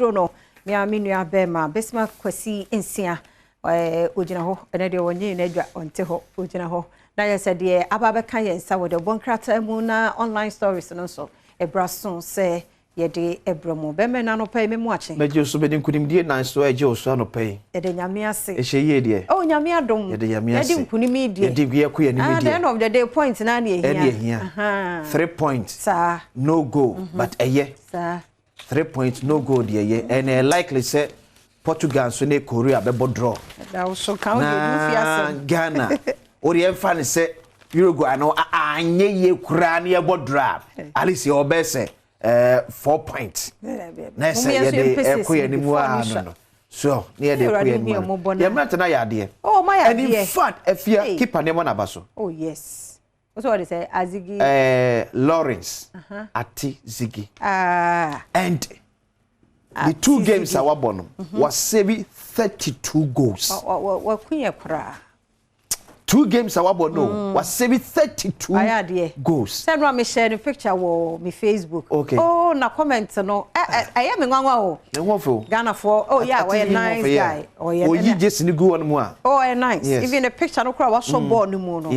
aduro no. Me ara me nua bɛrima Bismarck Kwasi Nsia, ɔgyina hɔ. Ɛnɛ deɛ ɔnyee n'adwa, ɔnte hɔ, ɔgyina hɔ. Na yɛ sɛ deɛ aba bɛka yɛn nsa wɔ deɛ ɔbɔ nkrataa mu na online stories no nso, ɛbra so sɛ yɛde ɛbrɛ mu. Bɛrima no anɔpa yi, me mu akye. Mɛgye so bɛdi nkonimdie nan so ɛgye wo so anɔpa yi. Yɛde Nyame ase. Ɛhyɛ yie deɛ. Oh, Nyame adom. Yɛde Nyame ase. Yɛde nkonim yi deɛ. Yɛde yɛkɔ yɛn anim Ah, deɛ. the end of the day, point na ne ehia. Ɛne ehia. 3 points. No goal, but ɛyɛ. 3 points, no goal deɛ yɛ. Ɛna likely sɛ Portugal nso ne Korea bɛbɔ draw. Ɛda wo so ka wo deɛ du fi Na asɛm. Ghana, o deɛ ɛmfa ne sɛ Uruguay no anyɛ yie koraa ne yɛbɔ draw. At least yɛwɔ sɛ 4 points. Na ɛsɛ yɛde ɛkɔ yɛn anim a no. So ne yɛde ɛkɔ yɛn anim a. Yɛn mmerante na yɛ adeɛ. Oh, ma yɛ And in adeɛ. fact, Efia Hey. keeper nneɛma n'aba so. Oh yes. What's what they say? Azigi. Lawrence Ati Zigi. Ah. And the two Ati games a Zigi. wabɔ no, wasave 32 goals. Wa kunyɛ koraa. Two games a wabɔ no, wasave 32 Ayɛ adeɛ. goals. Sɛ no a mehyɛ ne picture wɔ me Facebook. Okay. Oh, na comment no. Ɛyɛ me nwanwa o. Ne ho fɛ o. Ghanafoɔ. Oh yeah, Ati ɔyɛ Zigi ho nice fɛ, yeah. guy. Ɔyɛ Oyi jersey ni gu hɔ no mu a. Oh, ɔyɛ nice. Yes. Even the picture no koraa wasɔ bɔɔl no mu no.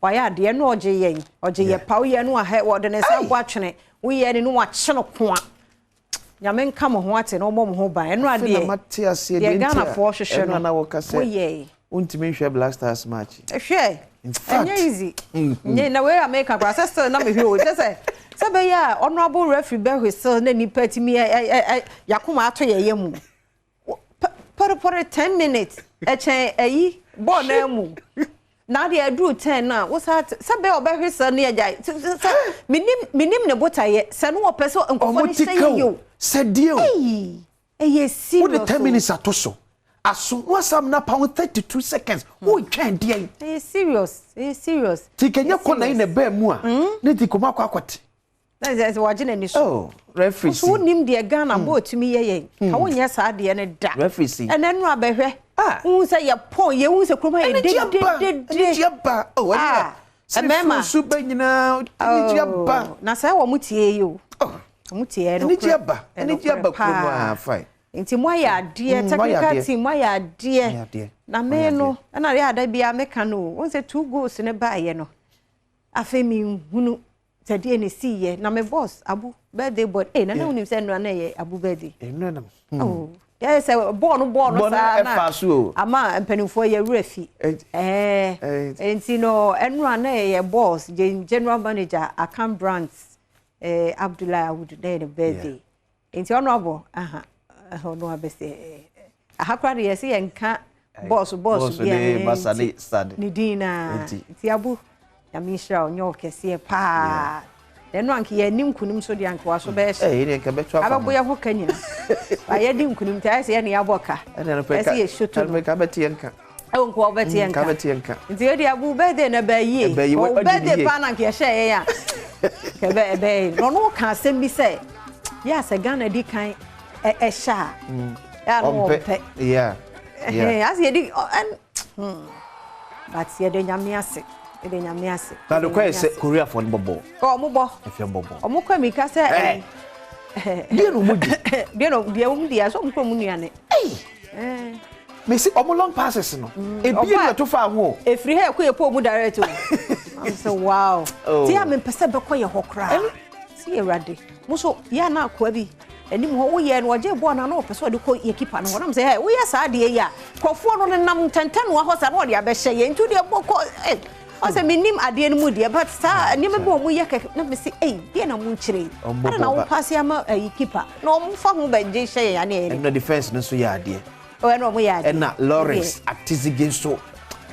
Wayɛ adeɛ no, ɔgye yɛn. Ɔgye yɛ pa. Woyɛ no ahɛ wɔde ne nsa abɔ atwene. Woyɛ ne no wakye no koa. Nyame nka mo ho ate na ɔmmɔ mo ho ban. Ɛno Afei na adeɛ. mate aseɛ Deɛ deɛ nti a Ghanafoɔ hwehwɛ ɛno no. na wɔka sɛ Woyɛ. wontumi nhwɛ Black Stars match. Hwɛ. In fact, Ɛnyɛ easy. Nyɛ na wei America koraa sɛ still na mehwɛ o. Kyɛ sɛ bɛyɛ a honourable referee bɛ whistle na nipa tumi ɛ ɛ ɛ yakoma ato yɛ yɛ mu. Pɔrepɔre 10 minutes ɛkyɛn ɛyi bɔɔl naa mu. Na adeɛ aduru 10 na wosa sɛ bɛyɛ ɔbɛ whistle ne ɛgya sɛ minim ne botaeɛ sɛ no wɔpɛ sɛ nkɔfɔ Ɔmo ne ti hyɛ ka yie o. o. Sɛ deɛ o. Ɛyi ɛyɛ serious. Wode 10 o. minutes ato so. Aso wasam na pa 32 seconds. Wotwɛn deɛ. Ɛyɛ serious. Ɛyɛ serious. Ti kɛnyɛ kɔ na yi na ɛbɛn mu a. Ne ti kɔma akɔ akɔte. Na sɛ wagye n'ani so. Oh, referee Nso si. wonim deɛ Ghana bɔ otumi yɛ yɛn ka wonyɛ saa deɛ no da. Referee si. Ɛnɛ no abɛhwɛ Ah. wohu sɛ yɛpɔn, yɛhu sɛ kurom ha yɛ Anigye aba. dededede. Anigye aba. Oh, ɛnna. Ah, mmarima. Sɛ so bɛ nyinaa anigye aba. Oh, na sɛ wɔ mo tie yi o. Oh, mo tie no. Anigye aba. Anigye aba kurom a, fine. Nti mo ayɛ adeɛ. Mo ayɛ Technical adeɛ. team, mo ayɛ adeɛ. Mo ayɛ adeɛ. Na Mo me ayɛ no ɛna yɛ ada bia meka no o, wɔn sɛ two goals ne baayɛ no, afei mi nhunu sɛ deɛ ne si yɛ na me boss Abu birthday boy ee nana, wonim sɛ nnura na yɛ Abu birthday. Nnura nam. Oh, yɛ sɛ bɔɔl no bɔɔl no Bɔɔl no saa na ɛfa so o. Ama mpanimfoɔ yɛ wura fi. Ɛɛ. Nti no ɛnura na yɛ boss general manager Akan Brands, Abdullahi Awudu, na yɛ ne birthday. Nti ɔno abɔ aha ɔno abɛsɛ aha koraa de yɛsɛ yɛn nka boss boss Boss bi ne a Masa ne Sade. ne din na Nti. Nti Abu, Nyame nhyira wo, nyɛ wo kɛseɛ paa. Ɛno anka yɛni nkunim so deɛ anka waso bɛyɛ hyɛ. Ɛɛ, yɛn nka bɛto afa Abɛbɔ ho. yɛ ho ka nyina ba yɛdi nkunim nti ayɛ sɛ yɛne yɛabɔ ka. Ɛna no pɛ Ɛsɛ yɛ soto no. ka ka bɛte yɛn ka. Ɛwɔ nka wɔbɛte yɛn Ka ka. bɛte yɛn ka. Nti yɛde Abu birthday na ɛbɛyɛ yie. Ɛbɛyɛ yie, Ɔ wadi ne birthday yie. paa na anka yɛhyɛ yɛn a nka ɛbɛyɛ na ɔno ka asɛm bi sɛ yɛ a sɛ Ghana di kan ɛhyɛ a yɛ a no Ɔmpɛ. wɔmpɛ. Yeah. Ɛhɛn, ase yɛdi but yɛde Nyame ase, yɛde Nyame ase. Na Yɛde no kɔ yɛ Nyame sɛ ase. Koreafoɔ no bɔbɔ. Ɔ, ɔmo bɔ. Ɛfɛ bɔbɔ. Ɔmo kɔ mirika sɛ Ɛɛ. Deɛ na ɔmo di. Deɛ na deɛ ɔmo di asɛ ɔmo kɔ ɔmo nuane. Ɛɛ. Mesi ɔmo long passes no. Ebi Ɔba- na ɛto fa ho o. Efiri ha ɛkɔ yɛ pɔ ɔmo direct o. I'm sɛ wow. Oh. Ti a mempɛ sɛ bɛkɔ yɛ hɔ koraa. Si Awurade. Mo so yɛ ana akoa bi anim hɔ woyɛ no, ɔgye bɔɔl no na ɔpɛ sɛ ɔde kɔ yɛ keeper no hɔ nam sɛ ɛ woyɛ saa adeɛ yi a kɔfoɔ no nenam ntɛntɛnoa hɔ saa na ɔde abɛhyɛ yɛ, nti deɛ bɔ kɔ ɛ ɔsɛ menim adeɛ no mu deɛ, but saa nneɛma bi a ɔmo yɛ kɛkɛ na mesi ɛyi deɛ na mo nkyerɛ yi Ɔmbɔ ɛna na bɔba. wo pass ama ɛyi keeper na ɔmo fa ho bɛgye hyɛ yɛn ane yɛn. Ɛna defence no nso yɛ adeɛ. Ɔyɛ na ɔmo yɛ adeɛ. Ɛna Lawrence Atizigi nso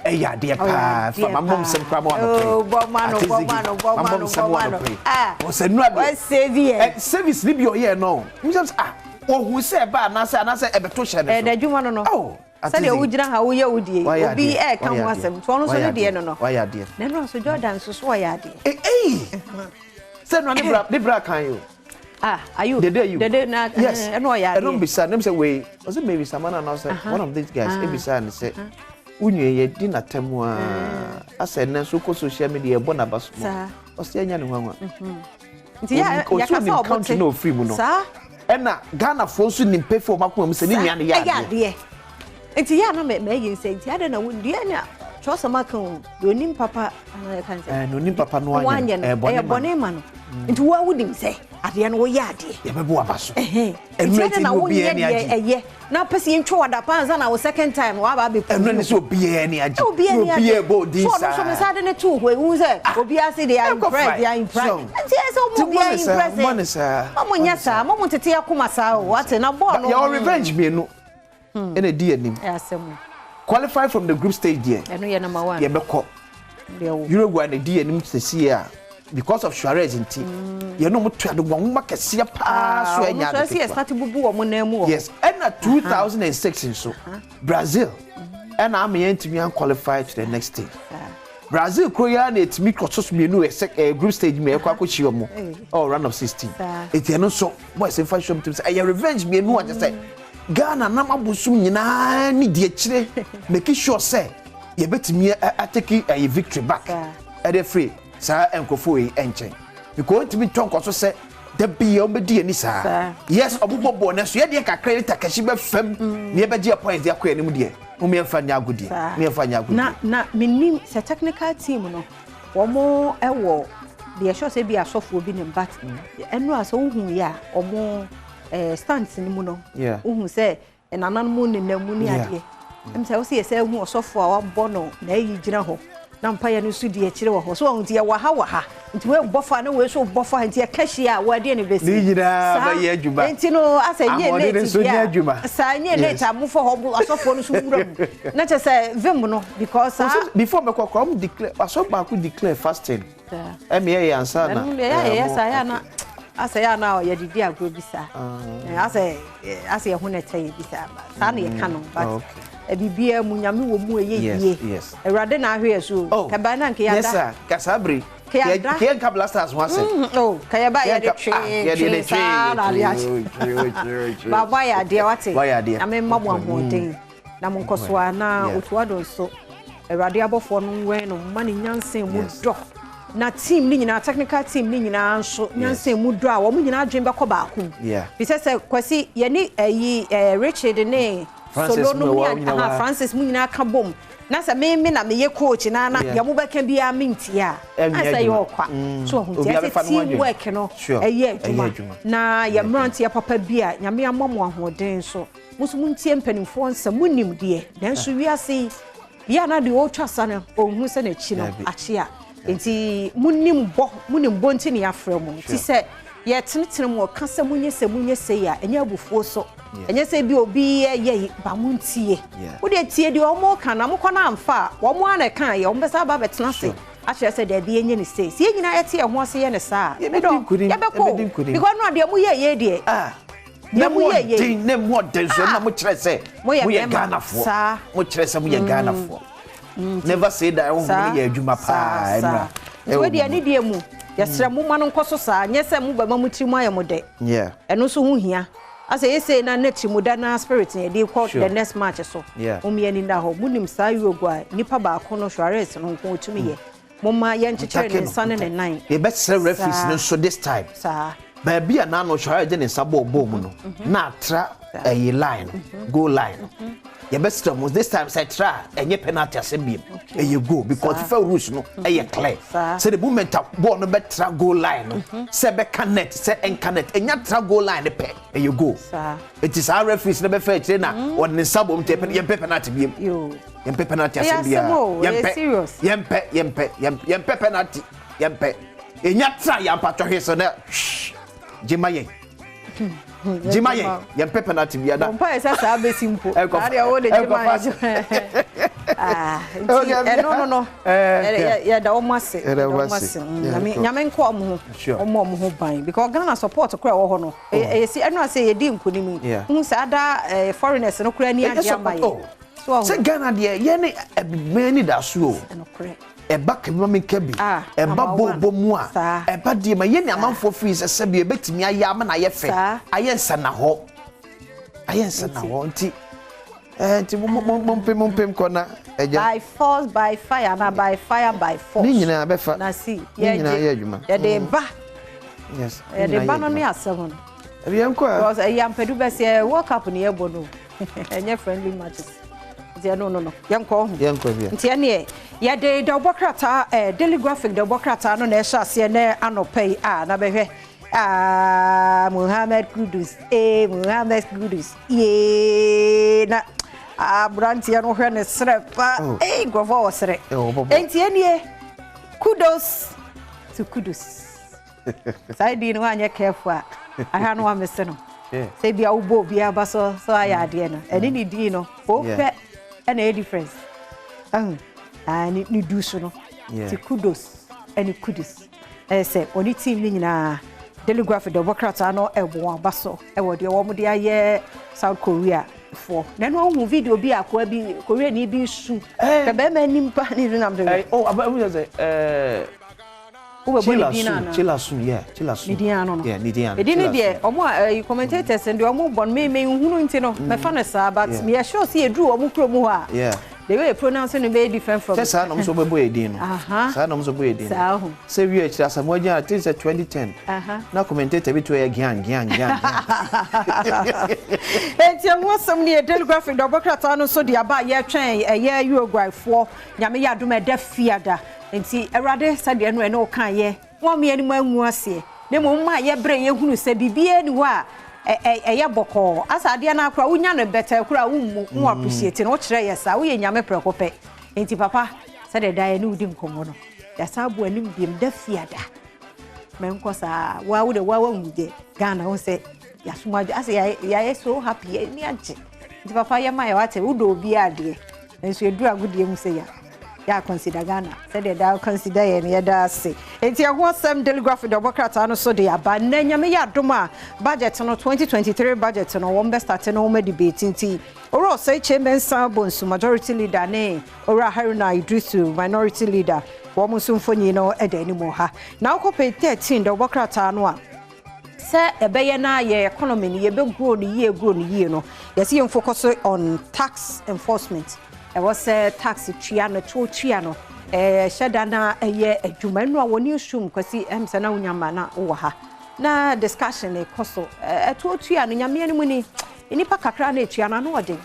ɛyɛ adeɛ paa. Ɔyɛ Fa adeɛ ma mbɔ paa. nsɛm koraa ma wanɔpɛ. Oh, bɔ ma no, bɔ ma no, bɔ ma no, bɔ ma no. Ah. Ɔsɛ nura deɛ. Wɔsave yɛn. Ɛ service ni bi ɔyɛ no. Nsɛm sɛ ah, ohun sɛ ɛba anaasɛ ɛbɛto hyɛ ne so. Ɛda adwuma no. Oh, Sɛdeɛ Atizigi. wogyina ha woyɛ wo die, Wayɛ obi adeɛ, ɛɛka ho wayɛ adeɛ, asɛm nti ɔno nso wayɛ ne deɛ adeɛ, no. Wayɛ adeɛ. Na ɛno nso Jordan nso so ɔyɛ adeɛ. Ee eyi sɛ nua ne bra kan yi o. Ah, ayo. Dede ayu. Dede na. Yes. Ɛno ɔyɛ adeɛ. Ɛno mbisa ne sɛ wei ɔsɛ Mary Samana na ɔsɛ one of these guys ebisa ne sɛ wunua yɛ di n'atɛm a asɛ ɛnɛ nso kɔ social media ɛbɔ n'aba so mu. Saa. Ɔsɛ ɛnya ne nwanwa. Nti yɛ Osi yɛkasa onim ɔmo country te na ofiri mu no. saa. Ɛna Ghanafoɔ nso nim pefee wɔn akoma mu sɛ ne nua no yɛ adeɛ. adeɛ. Nti yɛ a na mɛyɛ nsɛ nti adɛn na wo deɛ na kyerɛwsɛm aka o, deɛ onim papa anaa yɛka nsɛ. Ɛɛ na onim papa no anyɛ no, ɛyɛ bɔne ma no. Nti wo a wonim sɛ adeɛ no woyɛ adeɛ. Yɛbɛbɔ waba so. Ɛno nti na wonyɛ deɛ ɛyɛ na pɛ sɛ yɛntwa wada pa ansa na wo second time waba abɛpu. Ɛno ne sɛ obiara ani agye. Obiara ani agye. Obiara bɔ odin saa. So ɔno nso ne nsa de ne too hɔ ehu sɛ obiara se they are impressed, they are impressed. Nti ɛsɛ ɔmo obiara impressed. Mo ne saa. Mo nyɛ saa, mo mo tete akoma saa o, wate na bɔɔl no. Yɛwɔ revenge mmienu ɛna ɛdi anim. Qualify from the group stage deɛ. Ɛno yɛ number one. Yɛbɛkɔ. Uruguay na ɛdi anim sɛsie a because of Suarez nti yɛn no mo to ade wɔn nwoma kɛseɛ paa so ɛnya ade ketewa. Yes, ɛna 2006 nso Brazil ɛna ama yɛn ntumi an qualify to the next stage. Brazil kuro yi ara na ɛtumi kɔ so mmienu ɛsɛ group stage mu ɛkɔ akɔhyia wɔn ɛwɔ round of 16. Eti ɛno nso boys nfa nhyɛm tim sɛ ɛyɛ revenge mmienu a kyɛ sɛ Ghana nam abosom nyinaa ne di akyire make sure sɛ yɛbɛtumi atake ɛyɛ victory back ɛde firi saa nkurɔfoɔ yi nkyɛn because ntumi ntɔ nkɔ so sɛ dabi yɛ ɔbɛdi yɛn ni saa. Yes, ɔbobɔ bɔɔl no so yɛdeɛ kakra ne takahyi bɛfam na yɛbɛgye yɛ points de akɔ yɛn anim deɛ mo yɛmfa nyɛ agodie, mo yɛmfa nyɛ agodie. Na menim sɛ technical team no wɔn wɔ deɛ ɛhyɛ sɛ bi asɔfoɔ bi nim, but ɛno a sɛ wohu yɛ a wɔn stands no mu no wohu sɛ nananom nenam mu ne adeɛ ɛm sɛ wosɛ yɛ sɛ ehu ɔsɔfo a wabɔ no na ayi gyina hɔ na mpaeɛ no nso di akyire wɔ hɔ so wɔn nti yɛwɔ ha wɔ ha nti wei bɔ fa na wei nso bɔ fa nti yɛka hyia a wɔadeɛ ne bɛsi ne nyinaa bɛyɛ adwuma nti no asɛ nye late bi a saa nye late a mofɔ hɔ asɔfoɔ no so wura mu na kyɛ sɛ vim no because saa before mɛkɔ kora ɔmo declare asɔ baako declare fasting ɛmi ɛyɛ ansa na ɛno deɛ yɛ saa yɛ ana asɛ yɛ ana yɛde di agorɔ bi saa asɛ asɛ yɛ ho na ɛtɛ yɛ bi saa saa na yɛka no but biribiara mu Nyame wɔ mu ɛyɛ yie Awurade na ahwɛ yɛ so o kɛbaa na nka yɛada yes sir kasa bere kɛ nka blasters ho asɛm o kɛ yɛba yɛde twee twee saa na ade akye baabɔ ayɛ adeɛ wate Nyame mma mo ahoɔden na mo nkɔ so a na Otu Addo nso Awurade abɔfoɔ no nwɛn no mma ne nyansa mu dɔ na team ne nyinaa, technical team ne nyinaa nso nyansa mu dɔ a wɔn nyinaa adwene bɛkɔ baako mu. Fi sɛ sɛ Kwasi yɛne ɛyi Richard ne Solo no ne aha Francis mu nyinaa ka bom na sɛ me me na meyɛ coach na na deɛ mobɛka biara mentie a na sɛ yɛ ɔkwa so ɔho nti ɛsɛ team work no ɛyɛ adwuma na yɛ mmeranteɛ papa bi a Nyame ama mo ahoɔden nso mo nso montie mpanimfoɔ nsɛm, monim deɛ nanso wiase yi yɛ na deɛ ɔretwa sa no ɔnhu sɛ n'akyi no akye a nti monim bɔ, monim bɔ nti ne yɛafrɛ mo nti sɛ yɛtenetene mo ɔka sɛ monyɛ sɛ monyɛ sɛ yi a ɛnyɛ abufuo so, ɛnyɛ sɛ bi obi yɛ yi ba montie wodeɛ tie deɛ ɔmo ka na mokɔ no amfa a wɔn ara na ɛka yɛ wɔn bɛsa aba abɛtena ase akyerɛ sɛ daabi yɛnyɛ ne sei sɛ yɛn nyinaa yɛte yɛn ho ase yɛ ne saa a medɔ yɛbɛkɔ because no adeɛ moyɛ yɛ deɛ na mu ɔden na mu ɔden so na mo kyerɛ sɛ moyɛ Ghanafoɔ, mo kyerɛ sɛ moyɛ Ghanafoɔ. Never say die honhom no yɛ adwuma paa ɛnura. Nti wei deɛ ne deɛ mu yɛsrɛ mo ma no nkɔ so saa nyɛ sɛ mo bɛma mo tiri mu ayɛ mo dɛ ɛno nso ho hia asɛ yɛsei na na tiri mu da na spirit na yɛde kɔ the next match so mo mmea ni nna hɔ mo nim saa Uruguay nipa baako no Suarez no nko otumi yɛ. Momma yɛnkyekyere ne nsa ne ne nan. Yɛbɛsrɛ referees no nso this time. Saa. Baabi a n'ano Suarez de ne nsa bɔɔ bɔɔl mu no, na atra ɛyi line no, goal line no. Yɛbɛsrɛ mo this time sɛ ɛtra a, ɛnyɛ penalty asɛm biem. Ɛyɛ goal because FIFA rules no ɛyɛ clear. Sɛ the moment a bɔɔl no bɛtra goal line no, sɛ ɛbɛka net, sɛ ɛnka net, ɛnya tra goal line no pɛ, ɛyɛ goal. Eti saa referees no bɛfa akyire na wɔde ne nsa bɔ mu nti yɛmpɛ penalty biem. Yɛmpɛ penalty asɛm biara. Yɛmpɛ, yɛmpɛ, yɛmpɛ, yɛmpɛ penalty, yɛmpɛ. Enya tra yɛn ampatwɔ hwee so na gyema yɛn. Gyema yɛn, yɛmpɛ penalty biara. Bɔ mpa yɛ sɛ saa bɛsi mpo. Saa deɛ wo de gyema yɛn. Nti ɛno no no, yɛda wɔn ase. Yɛda wɔn ase. Nyame nkɔ wɔn ho. Wɔn wɔn ho ban because Ghana support kora ɛwɔ hɔ no. Ɛyɛ si ɛno ase yɛdi nkonim. Hu sɛ ada foreigners no kora ani agye ama yɛn. Sɛ Ghana deɛ yɛn ne ɛbɛn ani da so o. Ɛba kabi ma menka bi. Ɛba bɔɔbɔ mu a. Ɛba deɛ ma yɛn ne amanfoɔ firi sɛ sɛbi ɛbɛtumi ayɛ ama na ayɛ fɛ. Ayɛ nsɛnahɔ. Ayɛ nsɛnahɔ nti. Ɛɛ nti mo mo mo mpem mo mpem kɔ na ɛgya. By force by fire na by fire by force. Ne nyinaa bɛfa. Na si Ne nyinaa yɛ adwuma. Yɛde ba. Yes. Yɛde ba no ne asɛm no. Ebi yɛn kɔ a. Because ɛyɛ ampadu bɛsɛ World Cup ni yɛbɔ no. Ɛnyɛ friendly matches. Nti ɛno no, yɛnkɔ ho. Yɛnkɔ bi. Nti ɛneɛ yɛde dawubɔ krataa, Daily Graphic dawubɔ krataa no na ɛhyɛ aseɛ ne anɔpa yi a na bɛhwɛ. Ah, Mohammed Kudus, eh, Mohammed Kudus, yee, na aberanteɛ no hwɛ ne serɛ pa, Oh. eh, nkurɔfoɔ wɔ serɛ. Eh, ɔbɔbɔ. Nti ɛneɛ kudos to Kudus. Saa di no woanyɛ careful a, ahwɛ no wamese no. Sɛ bia wobɔ obiara ba so ayɛ adeɛ no, ɛne ne din no, o pɛ ɛna ɛyɛ difference. Ahu, ah, ne du so no. Ti kudos ɛne Kudus. Ɛyɛ sɛ ɔne team no nyinaa, Daily Graphic de ɔbɔ krataa no ɛbɔ wɔn aba so ɛwɔ deɛ wɔn de ayɛ South Korea foɔ. Na ɛno ohun video bi a akoa bi, Koreani bi su. Hwɛ bɛrima anim pa ne nam de. Oh, aba ehu sɛ Wobɛbɔ ne din no anaa? Chila Sun, yeah, Chila Sun. Ne din ano no. Yeah, ne din ano. Edin no deɛ, ɔmo a commentators no deɛ ɔmo bɔ no, me nhunu nti no, mɛfa no saa, but meyɛ sure sɛ yɛduru ɔmo kurom hɔ a, the way you pronounce no bɛyɛ different from. Sɛ saa na ɔmo nso bɛbɔ yɛ din no. Saa na ɔmo nso bɔ yɛ din no. Saa ho. Sɛ wie akyire Asamoah Gyan, I think sɛ 2010. Na commentator bi to yɛ Gyan, Gyan, Gyan, Gyan. Enti ɛho asɛm ne yɛ Daily Graphic de ɔbɔ krataa no nso de aba a yɛretwɛn ɛyɛ Uruguayfoɔ. Nyame yɛ adom a ɛda Fiada. Enti Awurade, sɛdeɛ ɛno ɛne wo kaeɛ, woamma yɛn anim angu aseɛ, na mmom womaa yɛbrɛɛ yɛhunuu sɛ biribiara nni hɔ a ɛyɛ bɔkɔɔ. Asɛ adeɛ no ara koraa wonya no bɛtɛɛ koraa a wommu, wo appreciate no, wokyerɛ yɛ saa, woyɛ Nyame prɛko pɛ. Enti papa, sɛdeɛ daa yɛne wo di nkɔmmɔ no, yɛasan abɔ anim biom da Fiada. Mɛnkɔ saa, wo ara wo deɛ wo ara woahu deɛ Ghana wohu sɛ yɛasom adwo, asɛ yɛayɛ so happy, yɛn ani agye. Nti papa yɛma yɛ wate, wodɔ obiara adeɛ. Nso yɛduru agodie mu sɛ yɛ consider Ghana sɛdeɛ daa consider yɛn no, yɛda ase. Enti ɛho asɛm Daily Graphic de ɔbɔ krataa no so de aba. Nnɛ Nyame yɛ adom a budget no, 2023 budget no, wɔn bɛ start no wɔn debate. Nti Owura Osei Kyei Mensah Bonsu, majority leader, ne Owura Haruna Iddrisu, minority leader, wɔn nso mfonyin no da anim wɔ ha. Na wokɔ page 13 de ɔbɔ krataa no a, sɛ ɛbɛyɛ na yɛ economy no yɛbɛ grow no yie, grow no yie no, yɛsɛ yɛn focus on tax enforcement. Ɛwɔ sɛ tax tua no, toɔ tua no, ɛhyɛ da na ɛyɛ adwuma. Ɛno a wɔ newsroom Kwasi ɛm sɛ na wonya ma na wowɔ ha na discussion kɔ so. Ɛtoɔ tua no, Nyame anim ni, nnipa kakra na etua no, ano ɔden.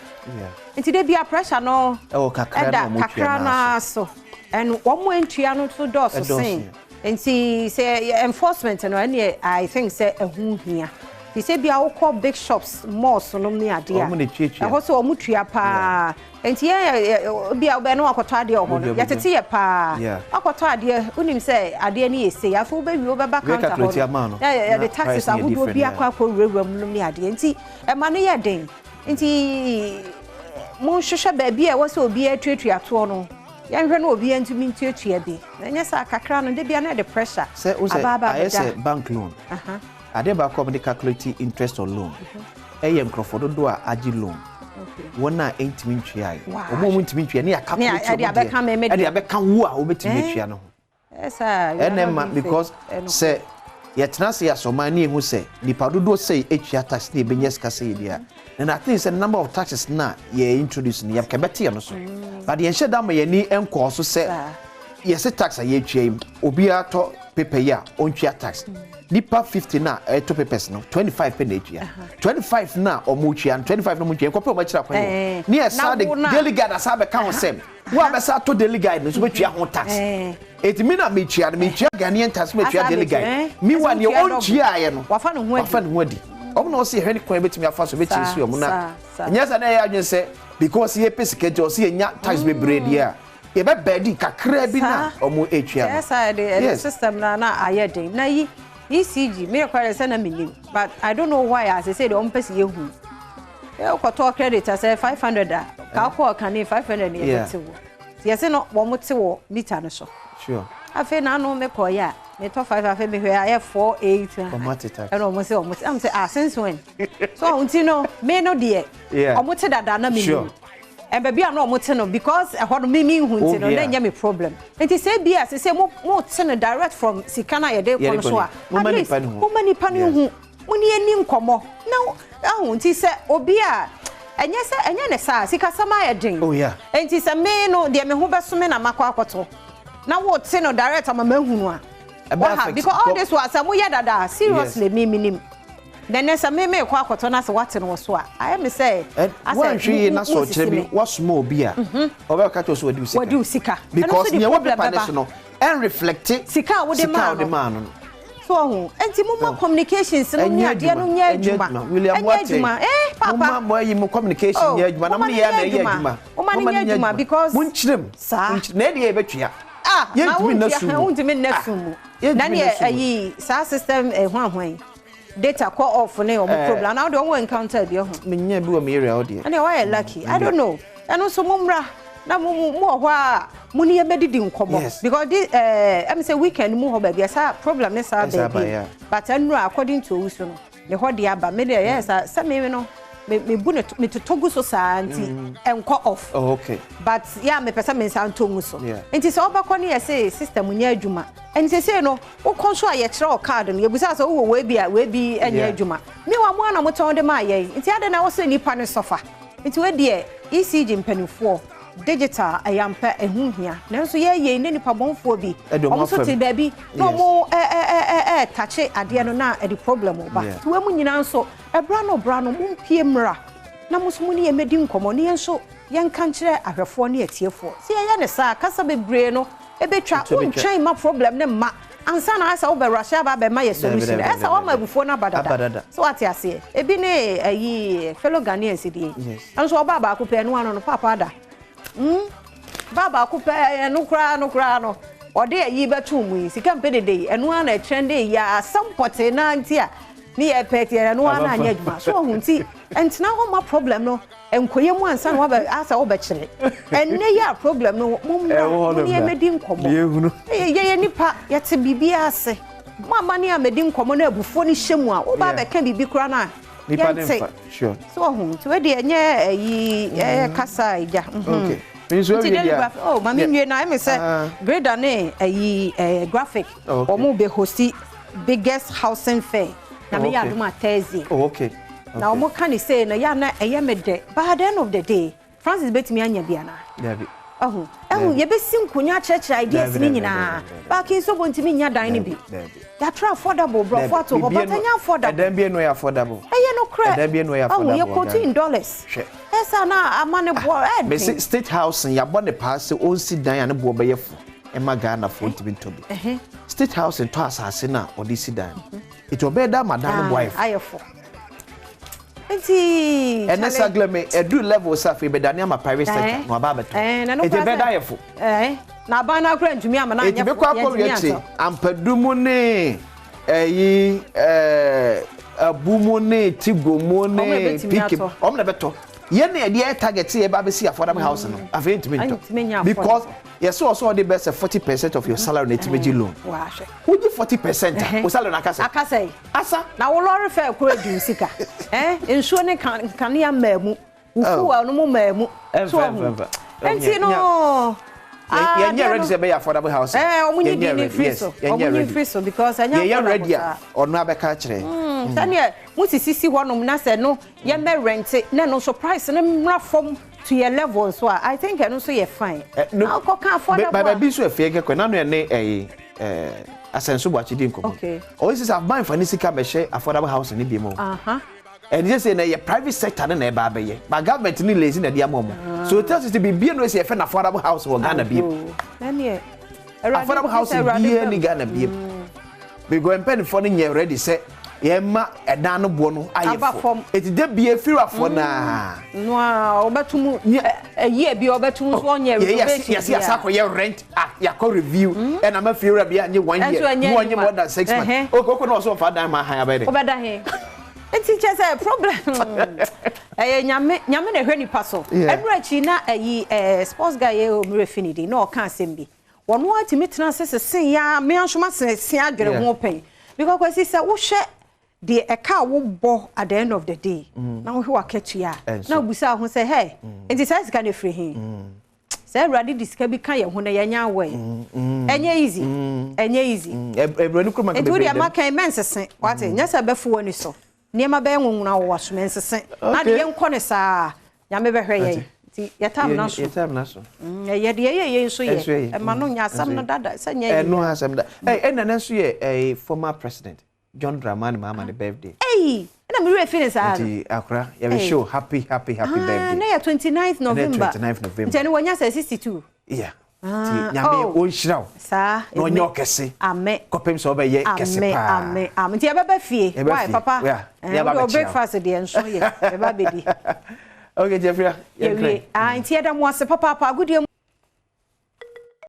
Nti de bia pressure no ɛwɔ kakra ɛda na kakra na so, ɛno wɔn ntua no so dɔɔso sen. Nti sɛ enforcement no ɛne I think sɛ ɛho hia. Fi sɛ bia wokɔ big shops, malls nom ne adeɛ a, Wɔn na etuatua. ɛhɔ so wɔn tua paa. Nti yɛn bia wobɛn no wakɔtɔ adeɛ wɔ hɔ no, yɛtete yɛ paa. Wakɔtɔ adeɛ, wonim sɛ adeɛ no yɛ sei, afei wobɛwie wobɛba counter hɔ no, na yɛde taxes ahodoɔ bi akɔ wurawura mu nom ne adeɛ. Nti ɛma no yɛ den. Nti monhwehwɛ baabi a ɛwɔ sɛ obiara tuatua toɔ no, yɛnhwɛ na obiara ntumi ntuatua bi. Na ɛnyɛ saa kakra no, de bia na ɛde pressure Sɛ wo sɛ aba aba ayɛ abɛda. sɛ bank loan. Adeɛ baako a wɔde calculate interest on loan ɛyɛ nkurɔfoɔ dodoɔ a agye loan. Wɔn a ɛntumi ntua yi. Wɔn a wɔntumi ntua ne yɛ calculate ɛde wɔn abɛka deɛ. me Ɛde abɛka wo a wobɛtumi atua no ho. Ɛsɛ Ɛna ɛma because sɛ yɛtena ase asɔman ne yɛhu sɛ nipa dodoɔ sɛ etua tax ne yɛbɛnya sika sɛ yɛdi a, then I think sɛ number of taxes na yɛ introduce no yɛkɛ bɛte yɛ no so. But yɛnhyɛ da ma yɛni nkɔɔ so sɛ yɛsɛ tax a yɛtua yi, obiara tɔ paper yi a ɔntua tax. Nipa 50 na ɛtɔ papers no, 25 pɛ na etua. 25 na ɔmo tua no, 25 na ɔmo ntua, nkɔpɛ ɔmo akyerɛ akwan Eh. wɔ ne yɛ saa Na de wo na- Daily Guide asa bɛka ho sɛ wo a bɛsa atɔ Daily Guide no nso bɛtua ho tax. Eti mi na metua no, metua Ghanaian tax, metua Asa Daily abɛtua, Guide. eh? Meanwhile, Ɛsɛ nea wotua double. ɔntuaeɛ no, Wafa ne ho adi. wafa ne ho adi. Ɔmo na ɔsi yɛhwɛ ne kwan bɛtumi afa so bɛkyerɛ si ɔmo na saa, saa. nyɛ sɛ na ɛyɛ adwene sɛ because yɛpɛ sika nti ɔsi yɛnya tax bebree deɛ a, yɛbɛbɛɛdi kakra bi na ɔmo etua Ɛyɛ no. saa, ɛde system na ayɛ den. Na yi ECG me kɔ sɛ na menim, but I don't know why as sɛ deɛ ɔmo pɛ sɛ yɛhu. Ɛ wokɔtɔ credit a sɛ 500 a, ka wokɔɔ kane 500 ne yɛbɛte wo. Nti yɛse no wɔn te wɔ meter no so. Afei na ano mekɔɔyɛ a metɔ 5, afei mehwɛ ayɛ 4 8. Ɔmo ate tax. Ɛna ɔmo sɛ ɔmo te, ɛna ɔmo sɛ ah, since when? So nti no me no deɛ ɔmo te dada na menim. Ɛbaabi a na ɔmo te no, because ɛhɔ no me nhu nti no na ɛnyɛ me problem. Nti sɛ ebi a sɛ mo te no direct from sika na yɛde kɔ no so a, Mo at least nipa no ho. mo ma nipa no hu, mo ne ani nkɔmmɔ na ahu. Nti sɛ obi a ɛnyɛ sɛ ɛnyɛ ne saa sikasɛm ayɛ den. Nti sɛ me no deɛ me ho bɛso me na makɔ akɔtɔ na wote no direct ama mahu no a Ɛbɛ waha affect because all this was sɛ moyɛ dada, seriously, me menim. Na ɛnɛ sɛ me merekɔ akɔtɔ na sɛ woate no wɔ so a, ayɛ me sɛ asɛ Woanhwɛ yie na sɛ wosisi ɔkyerɛ bi me. woasoma obi a, ɔbɛka kyerɛ wo sɛ wadi wo sika. Wadi wo sika. Ɛno nso Because de nea ɛwɔ problem paper no bɛba. so no, ɛnreflecte Sika a wode sika a maa wode no. maa no no. So wahu? Enti momma communications no ne Ɛnyɛ adeɛ no adwuma. nyɛ Ɛnyɛ adwuma. adwuma. William Ɛnyɛ Boateng, adwuma. Eh, papa. momma mo ayi mo communication Oh, nyɛ adwuma na mo momma ne no yɛ a nyɛ na ɛyɛ adwuma. adwuma. Momma no Momma no nyɛ nyɛ adwuma adwuma. because Monkyerɛ mu. Saa. Monkyerɛ na ɛdeɛ yɛbɛtua. Ah, na Yɛntumi nna wontua, sum mu. wontumi nna Ah, sum mu. yɛntumi Na nna neɛ sum mu. ayi saa system eh, hwan hwan yi. Data kɔ off ne ɔmo problem. Anaa wode ɔmo encounter bi ɔho. Menya bi wɔ me area hɔ deɛ. Ɛnna wayɛ lucky. I don't know. Ɛno nso mo mmra na mo mo mo wɔ hɔ a mo ne yɛbɛdidi nkɔmmɔ. Because di ɛɛ ɛmi sɛ weekend mu hɔ baabi a saa problem ne saa Ɛsaa ba, baabi. yeah. But ɛnura according to Owusu no ne hɔ de aba. Me deɛ yɛ saa sɛ me no me me bu ne me totɔ gu so saa nti ɛnkɔ off. Oh, okay. But yɛ a mepɛ sɛ me nsa ntɔ ngu so. Nti sɛ wobɛkɔ ne yɛ se system nyɛ adwuma. Ɛnti sesei no wokɔ nso a yɛkyerɛ wo card no yɛbusa sɛ wowɔ wei bi a wei bi nyɛ adwuma. Meanwhile mo ara na motɔn de maa yɛn. Nti adɛn na ɛwɔ sɛ nnipa no sɔfa? Nti wei deɛ ECG mpanimfoɔ digital ɛyɛ ampa ɛho hia. Nanso yɛyɛ yi ne nnipa bɔnfoɔ bi Ɛde wɔn wɔn nso afa te mu. baabi na wɔn ɛɛtakye adeɛ no na ɛde problem ba. Nti wei mu nyinaa nso ɛbra no bra no mompie mmra na mo nso mo ne yɛn mmɛdi nkɔmmɔ na yɛn nso yɛnka nkyerɛ ahwɛfoɔ ne atiefoɔ. Sɛ yɛyɛ no saa a kasa bebree no ɛbɛtwa. Ɛtwa bɛtwa. Wontwɛn mma problem no mma ansa na ayɛ sɛ wobɛrush aba abɛma yɛ Dabi, solution. dabi, Ɛyɛ sɛ dabi, woama dabi. abufuo no aba dada. Aba dada. So wate aseɛ? Ebi ne ayi fellow Ghanaians deɛ yi. Ɛno nso ɔbaa baako pɛ ɛno ano no paapa ada. Baa baako pɛ ɛno koraa no koraa no ɔde ayi bɛto mu yi sika mpɛ dede yi ɛno ara na ɛtrɛnde yi asɛm pɔtee naa nti a ne yɛ pɛ ti ɛno ara na anyɛ adwuma. So ɔho nti ɛntena hɔ ma problem no nkɔyɛ mu ansa na wabɛ asɛ wobɛkyerɛ. Ɛnnɛ yi a problem no mommra Ɛwɔ hɔ mo no ne bra. yɛmmɛdi nkɔmmɔ. Yɛhunu. Yɛyɛ nipa yɛte biribiara ase. Mo amma ne ammɛdi nkɔmmɔ na abufuo no hyɛ mu a woba abɛka biribi koraa no a Nipa ne yɛnte. mfa. Sure. So ɔho nti wei deɛ ɛnyɛ ayi ɛyɛ kasa a ɛgya. Okay. Me nso Nti awie Daily deɛ a- Graphic oh maame nwie na ɛmi sɛ Grader ne ayi Graphic Oh, okay. wɔn bɛ hosti biggest housing fair na meyɛ adom a Thursday. Oh, okay. Na wɔn ka ne sei no yɛ na ɛyɛ me dɛ but at the end of the day Francis betumi anya bi anaa? Dabi. Ɛho ɛho yɛbɛsi nkonnwa akyerɛkyerɛ ideas Dabi, ne dabi, nyinaa. dabi, dabi. Baaki nso bɔ ntumi nya dan no bi. Dabi. Yɛatwerɛ affordable borɔfo ato hɔ but ɛnyɛ affordable. Ɛdan bi enu yɛ affordable. Ɛyɛ no korɛ. Ɛdan bi enu yɛ Ɛho affordable. yɛ quote in dollars. Hwɛ. Ɛsɛ na ama ne boɔ ɛɛden. Mesi state house yabɔ ne paa sɛ ɔnsi dan a ne boɔ bɛyɛ fo ɛma Ghana foɔ ntumi ntɔ bi. State house ntɔ asase no a ɔde si dan no. Nti ɔbɛyɛ dɛ ama dan no boɔ ayɛ fo. Ayɛ fo. Nti. Ɛnɛ sagleme ɛdu level sɛ afei bɛdane ama private sector na waba abɛtɔ. Na no Nti koraa ɛbɛyɛ sɛ- dɛ ayɛ fo. Na aban no akora ntumi ama na Eti anyɛ bɛkɔ fo. akɔ Yɛntumi wie akyi antɔ. ampadu mu ne ɛyi ɛɛ abu mu ne tigo mu Ɔmo na ne ɛbɛtumi pk atɔ. ɔmo na ɛbɛtɔ. Yɛn na yɛde yɛ target sɛ yɛba abɛsi affordable house no afei ntumi Ɛntumi ntɔ nyɛ because affordable. yɛsɛ ɔsɛ ɔde bɛ sɛ 40% of your salary na etumi gye loan. Wahwɛ. Wogye 40% a o salary na aka sɛ Akasa yi. asa. Na wo lɔre fɛ koro edi wo sika. Nsuo ne kanea mmaa mu. Wo fuel no mu mmaa mu. Ɛmfa, So ɔho. ɛmfa, ɛmfa. Nti no. Yɛnyɛ adeɛ ready no- sɛ ɛbɛyɛ affordable house. Ɔmo nyi Yɛnyɛ di ne ready, firi yes, so. yɛnyɛ Ɔmo nyi ready. firi so because ɛnyɛ Yɛyɛ affordable ready a saa. ɔno abɛka kyerɛ. Sɛneɛ mo sisisi hɔnom na sɛ no yɛmɛ rente na ɛno nso price no mmra fam to your level so a I think ɛno nso yɛ fine. No, Na wokɔka affordable a. Baabi nso afie kɛkɛ na no yɛ ne ɛyi ɛɛ asɛnso buakye di nkɔmɔ. Ɔyɛ sɛ aban fa ne sika bɛhyɛ affordable house ne bi mu. Ɛne sɛ sɛ na yɛ private sector ne na ɛba abɛyɛ but government ne lazy na ɛde ama ɔmo. So tell us sɛ biribi no sɛ yɛfɛ no affordable house wɔ Ghana bi. Na neɛ Awurade Affordable house sɛ Awurade biara bɛm. ni Ghana bi. Because mpanyinfoɔ no nyɛ ready sɛ yɛma ɛdan no boɔ no ayɛ Aba fo. fam. Eti de bie firiwafoɔ naa. No a ɔbɛto mu ɛyi bi ɔbɛto mu so ɔnyɛ renovation Yɛsi yɛsa akɔyɛ rent act yɛakɔ review ɛna ma fiewura bi anye one year Ɛnso ɛnyɛ mu ɔnye adwuma. more than 6 months. Okay okay na ɔsɔ ɔfa dan ma ahan abɛyɛ dɛ. Wobɛda he nti kyɛ sɛ problem ɛyɛ Nyame Nyame na ɛhwɛ nipa so. Ɛnura akyi na ɛyi sports guy yɛ omire fi ne din na ɔka asɛm bi wɔn atumi tena ase sese ya mmea nso ma sese adwene ho pɛn because Kwasi sɛ wohwɛ deɛ ɛka a wobɔ at the end of the day na wohwɛ wakatua a Ɛnso. na wobusa ho sɛ hey, nti saa sika no ɛfiri he? Sɛ Awurade de sika bi ka yɛn ho na yɛnya awɔ ɛnyɛ easy, ɛnyɛ easy. Eburoni kurom Nti wodeɛ maka mɛnsese wate nyɛ sɛ bɛfo w'ani so nneɛma bɛyɛ nwonwona wɔ w'aso mɛnsese na de yɛnkɔ ne saa Nyame bɛhwɛ yɛn nti yɛtam na so. Yɛtam na so. Ɛyɛ deɛ ɛyɛ yɛn nso Ɛnso yɛ yɛ. ɛma no nyɛ asɛm no dada sɛ nyɛ Ɛno asɛm da ɛna ne nso yɛ ɛɛ former president John Dramani Mahama ne birthday. Ei, ɛna me werɛ fi ne saa no. Nti akora yɛbɛ show happy happy happy birthday. Na yɛ 29th November. 29th November. Nti ɛno wɔnya sɛ 62. Yeah. Nti ah, Nyame oh. ɔnhyira wo. Saa. Na ɔnyɛ ɔkɛse. Amen. Kɔpem sɛ ɔbɛyɛ kɛse paa. Amen. Amen. Nti yɛbɛba fie. Why papa? Yeah. Eh, wode breakfast deɛ nso yɛ. Yɛba bɛdi. Okay, Jeffrey. Yɛwie. Ah, nti yɛda mo ase papaapa. Agodie.